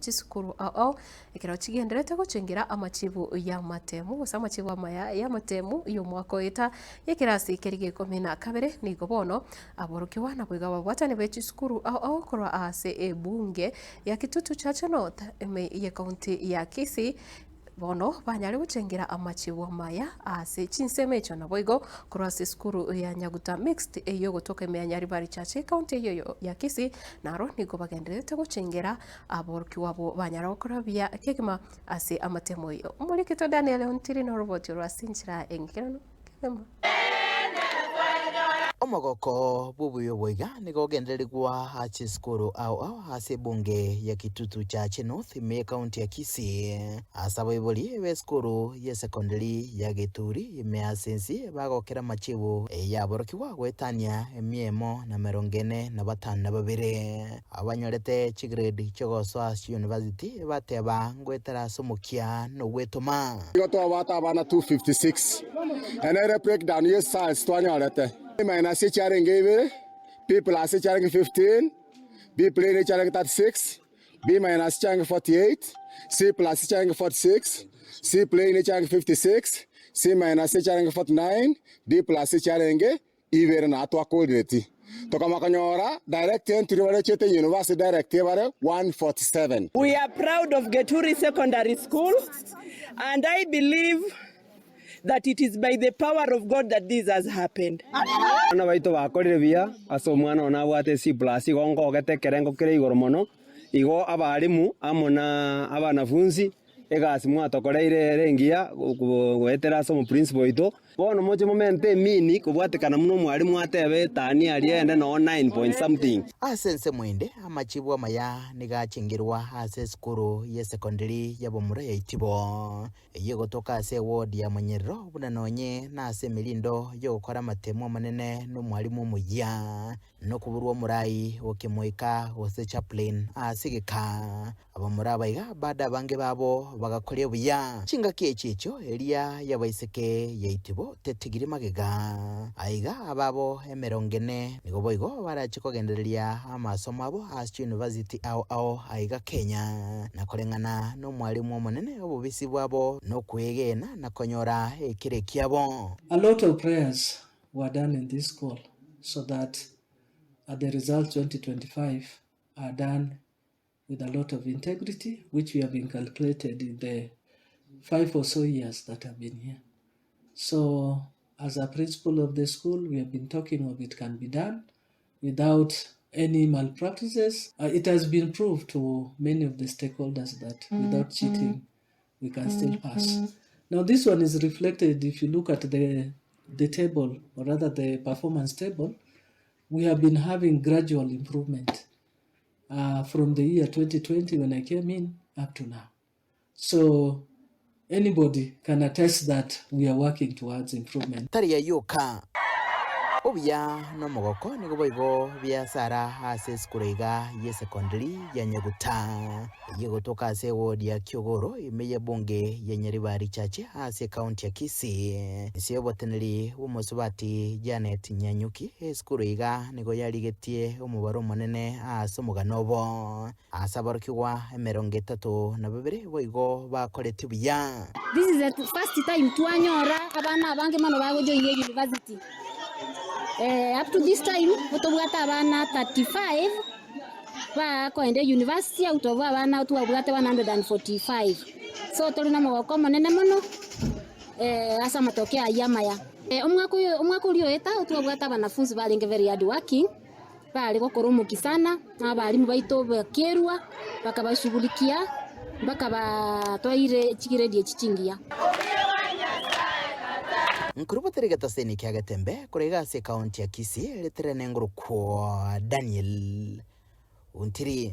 Chisukuru ao ao ekero chigendererete gochengera amachibu y'amatemu gose amachibu amaya y'amatemu y'omwaka oeta y'ekerasi keria gia ikomi na kabere nigo bono aborokigwa naboigo ababwatani be chisukuru ao ao korwa ase ebunge ya Kitutu Chache North ime y'ecounty ya Kisii Bono banyare gochengera amachibu amaya ase chinsemo echio naboigo korwa ase esukuru ya Nyaguta Mixed eyio egotoka ime ya Nyaribari Church ecounty eyio ya Kisii naro nigo bagendererete gochengera aborokigwa abwo banyara gokora buya kegima ase amatemo ayio. Omorikito Daniel Ontiri noroboti orwo ase enchera eng'ekeranu kegima. Omogoko bw'obuya obo iga nigo ogendererigwa ase chisukuru ao ao ase ebunge ya Kitutu Chache North ime y'ecounty ya Kisii. Ase abaibori b'esukuru y'esekondari ya Geturi ime ase ense bagokera amachibu y'aborokigwa goetania emia emo na emerongo ene na batano na babere. Abanyorete chigrade chi'ogosoa ase chiyunivasiti bateba ngoetera ase omokia na ogwetoma. Nigo twabwate abana 256, eye nere breakdown ye science twanyorete. A minus echiarenge ibere, B plus echiarenge 15, B plain echiarenge 36, B minus echiarenge 48, C plus echiarenge 46, C plain echiarenge 56, C minus echiarenge 49, D plus echiarenge ibere na twakorireti tokamanya konyora direct entry bare echete university direct bare 147. We are proud of Geturi Secondary School and I believe that it is by the power of God that this has happened. Abana baito bakorire buya ase omwana one abwate C plus igo nkogete ekerengo kere igoro mono, igo abalimu amo na abanafunsi Egasi mwatokoreire ere engiya goetera ase omoprincipo oito. Bono moche momente emini kobwatekana buna omwalimu atebe etani aria ende noo nine point something. Ase ensemo ende, amachibu amaya nigo achengerwa ase esukuru y'esekondari y'abamura ya Itibo, eyio egotoka ase eward ya Monyerero buna nonye nase emerindo y'ogokora amatemu amanene n'omwalimu omoyia. Nokoborwa omorai o kemoika gose chaplain ase egeka. Abamura aba iga bado abange babo bagakoria buya. Chingaki echi echio eria y'abaiseke ya Itibo tetigiri magega. Aiga ababo emerongo ene nigo boigo barache kogendereria amasomo abo ase chiuniversity ao ao aiga Kenya. Na koreng'ana nomwalimu omonene obobisi bwabo nokwegena na konyora ekere kiabo. A lot of prayers were done in this school so that the results 2025 are done with a lot of integrity which we have inculcated in the five or so years that I've been here. So as a principal of the school, we have been talking of it can be done without any malpractices. Uh, it has been proved to many of the stakeholders that without cheating, we can still pass. Now, this one is reflected if you look at the, the table, or rather the performance table, we have been having gradual improvement uh, from the year 2020 when I came in up to now. So anybody can attest that we are working towards improvement. Tari ayio oka, obuya na omogoko nigo boigo biasara ase esukuru iga y'esekondari ya Nyaguta. Eyio egotoka ase ewodi ya Kiogoro ime y'ebunge ya Nyaribari Chache ase ekaunti ya Kisii. Inse y'oboteneri bw'omosubati Janet Nyanyuki, esukuru iga nigo yarigetie omobaro omonene ase omogano obo. Ase aborokigwa emerongo etato na babere boigo bakoreti buya. This is the first time twanyora abana abange mono bagojoinia university. Eh, up to this time tobwate abana 35 bakoenda university out of abana twabwate 145. So tore na omogoko omonene mono eh, ase amatokeo ayio amaya. Eh, omwaka oyo omwaka oria oeta twabwate abanafunzi barenge very hard working. Bare gokora omokia sana, na abalimu baito bakerua, bakabashughulikia mpaka batwaire chigiredi echi chingiya. Nkorubotere egetaseni kia Getembe korwa iga ase ekaunti ya Kisii, ritere nengorokwo Daniel Ontiri.